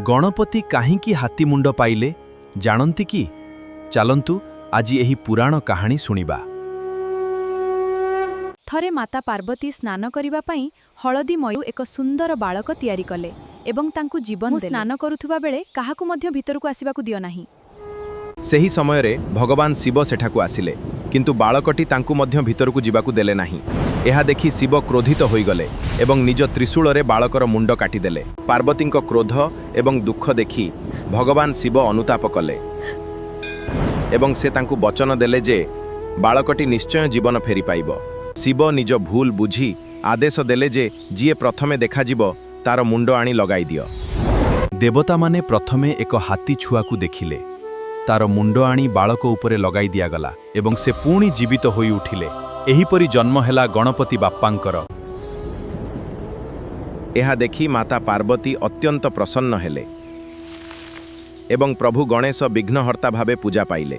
ଗଣପତି କାହିଁକି ହାତୀ ମୁଣ୍ଡ ପାଇଲେ, ଜାଣନ୍ତି କି? ଚାଲନ୍ତୁ, ଆଜି ଏହି ପୁରାଣ କାହାଣୀ ଶୁଣିବା। ଥରେ ମାତା ପାର୍ବତୀ ସ୍ନାନ କରିବା ପାଇଁ ହଳଦୀ ମୟୁ ଏକ ସୁନ୍ଦର ବାଳକ ତିଆରି କଲେ ଏବଂ ତାଙ୍କୁ ଜୀବନ। ମୁଁ ସ୍ନାନ କରୁଥିବା ବେଳେ କାହାକୁ ମଧ୍ୟ ଭିତରକୁ ଆସିବାକୁ ଦିଅ ନାହିଁ। ସେହି ସମୟରେ ଭଗବାନ ଶିବ ସେଠାକୁ ଆସିଲେ, କିନ୍ତୁ ବାଳକଟି ତାଙ୍କୁ ମଧ୍ୟ ଭିତରକୁ ଯିବାକୁ ଦେଲେ ନାହିଁ। ଏହା ଦେଖି ଶିବ କ୍ରୋଧିତ ହୋଇଗଲେ ଏବଂ ନିଜ ତ୍ରିଶୂଳରେ ବାଳକର ମୁଣ୍ଡ କାଟିଦେଲେ। ପାର୍ବତୀଙ୍କ କ୍ରୋଧ ଏବଂ ଦୁଃଖ ଦେଖି ଭଗବାନ ଶିବ ଅନୁତାପ କଲେ ଏବଂ ସେ ତାଙ୍କୁ ବଚନ ଦେଲେ ଯେ ବାଳକଟି ନିଶ୍ଚୟ ଜୀବନ ଫେରି ପାଇବ। ଶିବ ନିଜ ଭୁଲ ବୁଝି ଆଦେଶ ଦେଲେ ଯେ ଯିଏ ପ୍ରଥମେ ଦେଖାଯିବ, ତାର ମୁଣ୍ଡ ଆଣି ଲଗାଇ ଦିଅ। ଦେବତାମାନେ ପ୍ରଥମେ ଏକ ହାତୀ ଛୁଆକୁ ଦେଖିଲେ। ତାର ମୁଣ୍ଡ ଆଣି ବାଳକ ଉପରେ ଲଗାଇ ଦିଆଗଲା ଏବଂ ସେ ପୁଣି ଜୀବିତ ହୋଇ ଉଠିଲେ। ଏହିପରି ଜନ୍ମ ହେଲା ଗଣପତି ବାପ୍ପାଙ୍କର। ଏହା ଦେଖି ମାତା ପାର୍ବତୀ ଅତ୍ୟନ୍ତ ପ୍ରସନ୍ନ ହେଲେ ଏବଂ ପ୍ରଭୁ ଗଣେଶ ବିଘ୍ନହର୍ତ୍ତା ଭାବେ ପୂଜା ପାଇଲେ।